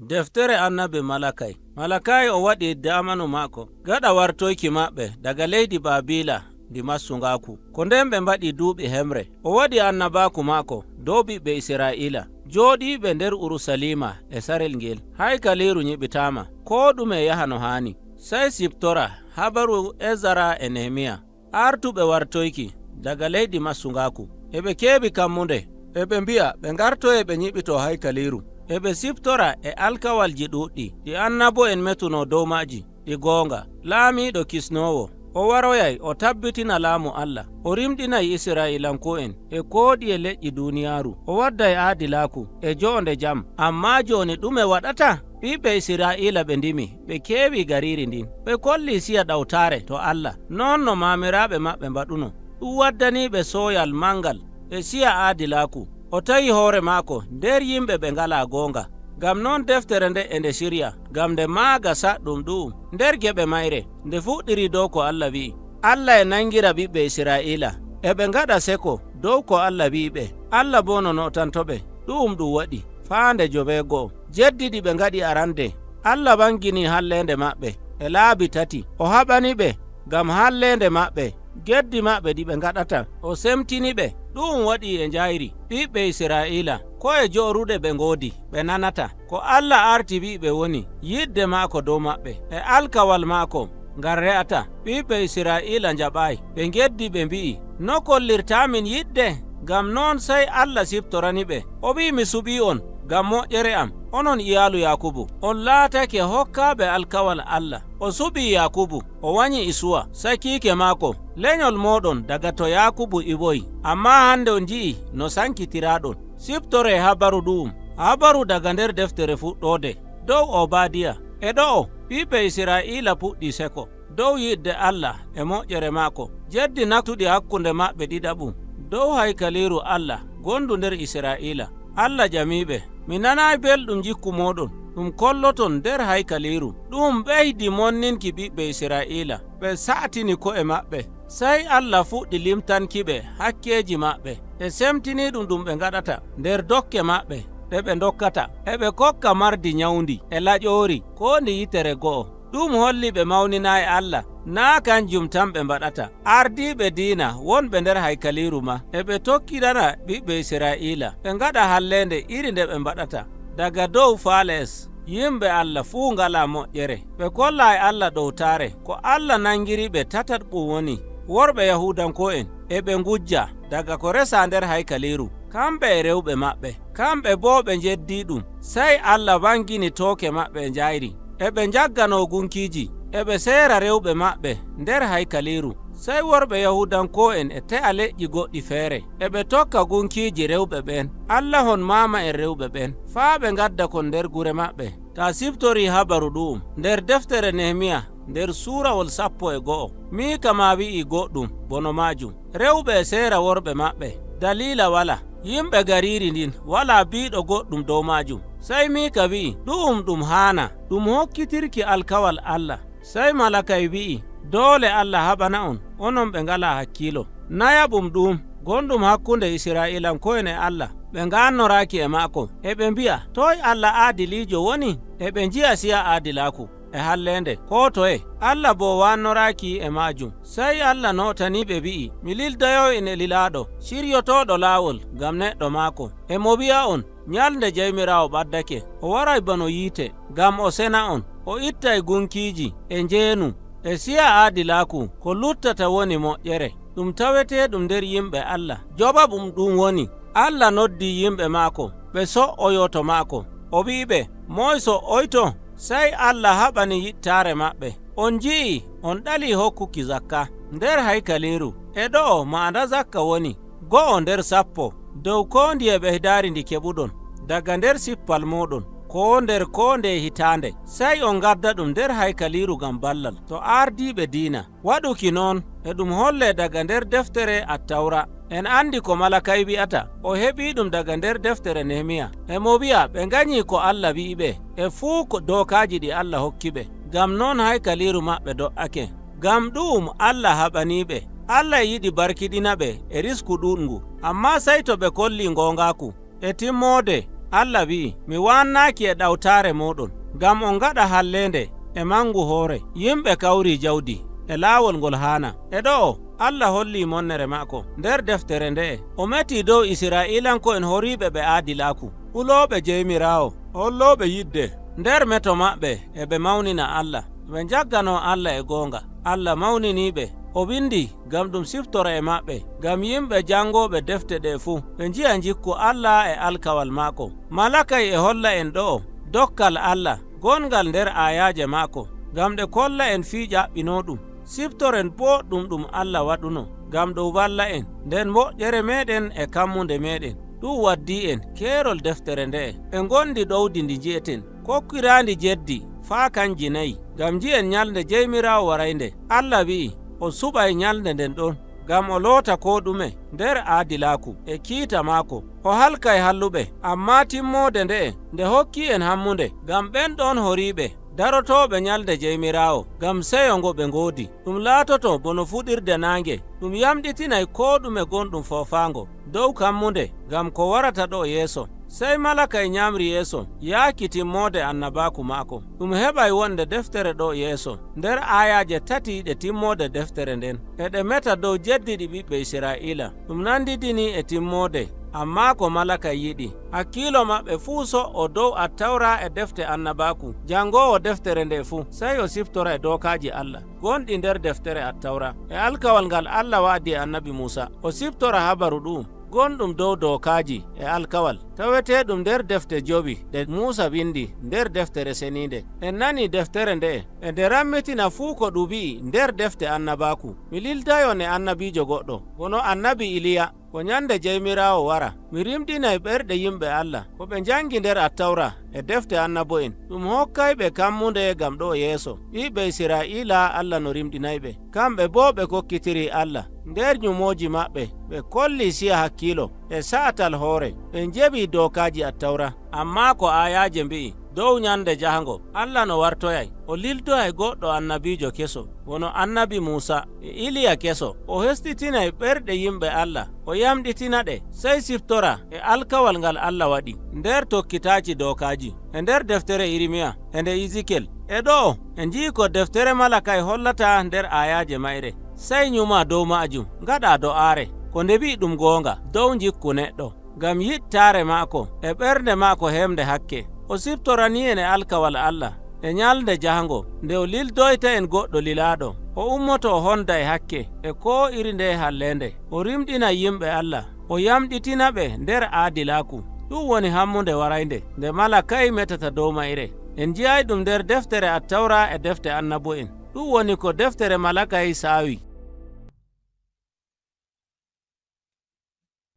Deftere annabi Malakai. Malakai o waɗi damanu maako gaɗa wartoyki maɓɓe daga leydi Baabila ndi massungaku. Ko nden ɓe mbaɗi duuɓi hemre. O waɗi annabaku maako dow ɓiɓɓe Isra'iila jooɗiiɓe nder Urusalima e sarel ngel. Haykaliiru nyiɓitaama, ko ɗume yaha no haani. Sey siptora habaru Ezara e Nehemiya, artuɓe wartoyki daga leydi massungaku. Eɓe keebi kammunde, eɓe mbi'a ɓe ngartoye ɓe nyiɓito haykaliiru. Eɓe siptora e alkawalji ɗuɗɗi ɗi annabo'en metuno dow maaji ɗi goonga. Laamiiɗo kisnowo o waroyay o tabbitina laamu Allah, o rimɗinay Isra'ilanko'en e kooɗi e leƴƴi duuniyaaru, o wadday aadilaaku e jo'onde jam. Ammaa jooni ɗume waɗata? Ɓiɓɓe Isra'iila ɓe ndimi, ɓe keewi gariiri ndin, ɓe kolli siya ɗawtaare to Allah, non no maamiraaɓe maɓɓe mbaɗuno. Ɗum waddaniɓe sooyal mangal e siya aadilaaku. O tawi hoore maako nder yimɓe ɓe ngalaa goonga. Ngam non deftere nde e nde sirya, ngam nde maaga saɗɗum ɗu'um nder geɓe mayre, nde fuɗɗiri dow ko Allah wi'i. Allah e nangira ɓiɓɓe Isra'iila, e ɓe ngaɗa seko dow ko Allah wi'i ɓe. Allah bo no notantoɓe, ɗu'um ɗum waɗi faa nde 9. Jeddi ɗi ɓe ngaɗi arande, Allah wangini hallende maɓɓe e laabi tati. O haɓani ɓe ngam hallende maɓɓe, geddi maɓɓe ɗi ɓe ngaɗata, o semtini ɓe. Ɗum waɗi e njayri ɓiɓɓe Isra'iila ko e joruɗe ɓe ngoodi ɓe nanata ko Allah arti wi'i ɓe woni yidde maako dow maɓɓe e alkawal maako ngal re'ata. Ɓiɓɓe Isra'iila njaɓaayi, ɓe geddi, ɓe mbi'i, no kollirtamin yidde? Ngam non sey Allah siptorani ɓe, o wi'i, mi suɓi on ngam moƴƴere am, onon iyaalu Yakubu, on laatake hokkaaɓe alkawal Allah. O suɓi Yakubu, o wanyi Isuwa sakiike maako. Lenyol moɗon daga to Yakubu iwoyi, amma hande on ji'i no sankitiraɗon. Siptore habaru ɗu'um, habaru daga nder deftere fuɗɗode dow Obadiya. E ɗo'o ɓiɓɓe Isra'iila puɗɗi seko dow yidde Allah e moƴƴere maako, jeddi nattuɗi hakkunde maɓɓe ɗiɗaɓum dow haykaliiru Allah gondu nder Isra'iila. Allah ƴamiɓe, mi nanayi belɗum jikku moɗon ɗum kolloton nder haykaliiru. Ɗum ɓeydi monninki ɓiɓɓe Isra'iila, ɓe sa'tini ko'e maɓɓe. Sey Allah fuɗɗi limtankiɓe hakkeji maɓɓe e semtini ɗum ɗum ɓe gaɗata nder dokke maɓɓe ɗe ɓe dokkata. Eɓe kokka mardi nyawndi e laƴoori ko ndi yitere go'o. Ɗum holli ɓe mawninayi Allah. Naa kanjum tan ɓe mbaɗata, ardiɓe diina wonɓe nder haykaliiru ma eɓe tokkirana ɓiɓɓe Isra'iila, ɓe ngaɗa hallende iri nde ɓe mbaɗata daga dow faa les. Yimɓe Allah fuu ngala moƴƴere, ɓe kolla e Allah ɗowtare. Ko Allah nangiri ɓe tataɓum woni worɓe Yahudanko'en eɓe ngujja daga ko resa nder haykaliiru, kamɓe e rewɓe maɓɓe, kamɓe bo ɓe jeddi ɗum. Sey Allah wangini tooke maɓɓe e njayri. Eɓe jaggano gunkiji, eɓe seera rewɓe maɓɓe nder haykaliiru. Sey worɓe Yahudanko'en e te'a leƴƴi goɗɗi feere, eɓe tokka gunkiji rewɓe ɓen, Allah hon mama en rewɓe ɓen, faa ɓe gadda kon nder gure maɓɓe. Ta siftori habaru ɗu'um nder deftere Nehemiya nder suurawol 11, Mika ma wi'i goɗɗum bono majum, rewɓe e seera worɓe maɓɓe dalila wala. Yimɓe gariri ndin wala biɗo goɗɗum dow majum. Sey Mika wi'i ɗu'um ɗum haana ɗum hokkitirki alkawal Allah. Sey Malakay wi'i doole Allah haɓana on, onon ɓe ngala hakkilo. Nayaɓum ɗum gonɗum hakkunde Isra'ilanko'en e Allah, ɓe gannoraki e maako. Eɓe mbi'a, toy Allah aadilijo woni? Eɓe nji'a siya aadilaku e hallende ko toye, Allah bo wannoraki e majum. Sey Allah notaniɓe wi'i, mi lildayo en e lilaaɗo siryotoɗo laawol ngam neɗɗo maako. Emo wi'a on, nyalnde Jawmirawo ɓaddake, o waray bano yiite ngam o sena on, o ittay gunkiji e njeenu e siya aadilaku. Ko luttata woni moƴƴere ɗum taweteɗum nder yimɓe Allah. Joɓaɓum ɗum woni Allah noddi yimɓe maako ɓe so'oyo to maako. O wi'i ɓe, moy so'oyto? Sey Allah haɓani yittare maɓɓe. On ji'i on ɗali hokkuki zakka nder haykaliiru. E ɗo'o ma'ana zakka woni 1 nder 10 dow ko ndiye ɓeydaari ndi keɓuɗon daga nder sippal moɗon ko nder ko nde hitande. Sey on gadda ɗum nder haykaliiru ngam ballal to ardiɓe diina. Waɗuki noon e ɗum holle daga nder deftere Attawra. En andi ko Malakay wi'ata, o heɓi ɗum daga nder deftere Nehemiya. Emo wi'a ɓe ganyi ko Allah wi'i ɓe e fuu ko dokaji ɗi Allah hokki ɓe. Ngam noon haykaliiru maɓɓe do'ake. Ngam ɗu'um Allah haɓaniɓe. Allah yiɗi barkiɗina ɓe e risku ɗuɗngu, amma sey to ɓe kolli gongaku e timmode. Allah wi'i, mi wannaki e ɗawtare moɗon, ngam on gaɗa hallende e mangu hoore. Yimɓe kawri jawdi e laawol ngol haana. E ɗo'o Allah holli monnere maako nder deftere nde'e. O meti dow Isra'ilanko'en horiiɓe ɓe aadilaku, hulooɓe Jeymiraawo, hollooɓe yidde. Nder meto maɓɓe e ɓe mawnina Allah, ɓe jaggano Allah e goonga. Allah mawniniɓe, o windi ngam ɗum siftora e maɓɓe, ngam yimɓe jangoɓe defte ɗe fuu ɓe nji'a jikku Allah e alkawal maako. Malakay e holla en ɗo'o dokkal Allah gongal nder ayaje maako, ngam ɗe kolla en fii ƴaɓɓino ɗum. Siftoren boɗɗum ɗum Allah waɗuno ngam ɗum walla en nden moƴƴere meɗen e kammunde meɗen. Ɗum waddi en keerol deftere nde'e. Ɓe gondi ɗowdi ndi ji'eten kokkirandi jeddi faa kanji nayi, ngam ji'en nyalnde Jeymirawo waraynde. Allah wi'i o suɓay nyalnde nden ɗon ngam o loota ko ɗume nder aadilaku e kiita maako. O halkay halluɓe, amma timmode nde'e nde hokki en hammunde ngam ɓen ɗon horiiɓe darotoɓe nyalde Jeymirawo, ngam seyo ngo ɓe ngoodi. Ɗum laatoto bono fuɗirde naange, ɗum yamɗitinay ko ɗume gonɗum foofaango dow kammunde ngam ko warata ɗo yeeso. Sey Malakay nyamri yeeso yaaki timmode annabaku maako. Ɗum heɓay wonde deftere ɗo yeeso nder ayaje tati ɗe timmode deftere nden, e ɗe meta dow jeddi ɗi ɓiɓɓe Isra'ila. Ɗum nandidini e timmode, amma ko Malakay yiɗi hakkilo maɓɓe fuu so o dow Attawra e defte annabaku. Jangowo deftere nde fuu sey o siftora e dokaji Allah gonɗi nder deftere Attawra e alkawal ngal Allah wa'di e annabi Musa. O siftora habaru ɗum gonɗum dow dokaji e alkawal taweteɗum nder defte jowi ɗe Musa windi nder deftere seninde. En nani deftere nde'e e nde rammitina fuu ko ɗum wi'i nder defte annabaku. Mi lildayon e annabijo goɗɗo, wono annabi Iliya, ko nyande Jeymirawo wara. Mi rimɗinay ɓerɗe yimɓe Allah ko ɓe jangi nder Attawra e defte annabo'en. Ɗum hokkay ɓe kammunde ngam ɗo yeeso. Ɓiɓɓe Isra'ila, Allah no rimɗinayɓe, kamɓe bo ɓe kokkitiri Allah nder nyumoji maɓɓe. Ɓe kolli siya hakkilo e sa'atal hoore, ɓe jeɓi dokaji Attawra. Amma ko ayaje mbi'i dow nyande jahango, Allah no wartoyay, o lildoyay goɗɗo annabijo keso, wono annabi Musa e Iliya keso. O hestitinay ɓerɗe yimɓe Allah, o yamɗitina ɗe. Sey siftora e alkawal ngal Allah waɗi nder tokkitaji dokaji e nder deftere Irimiya e nde Ezekiel. E ɗo e njii ko deftere Malakay hollata nder ayaje mayre. Sey nyuma dow majum, gaɗa do'aare ko nde wi ɗum goonga dow jikku neɗɗo, ngam yittare maako e ɓernde maako hemde hakke. O siftorani en e alkawal Allah e nyalde jahango nde o lildoyta en goɗɗo lilaaɗo. O ummoto o honda e hakke e ko iri nde hallende, o rimɗina yimɓe Allah, o yamɗitina ɓe nder aadilaku. Ɗum woni hammunde waraynde nde Malakay metata dow mayre. En jiyay ɗum nder deftere Attawra e defte annabo'en. Ɗum woni ko deftere Malakay saawi.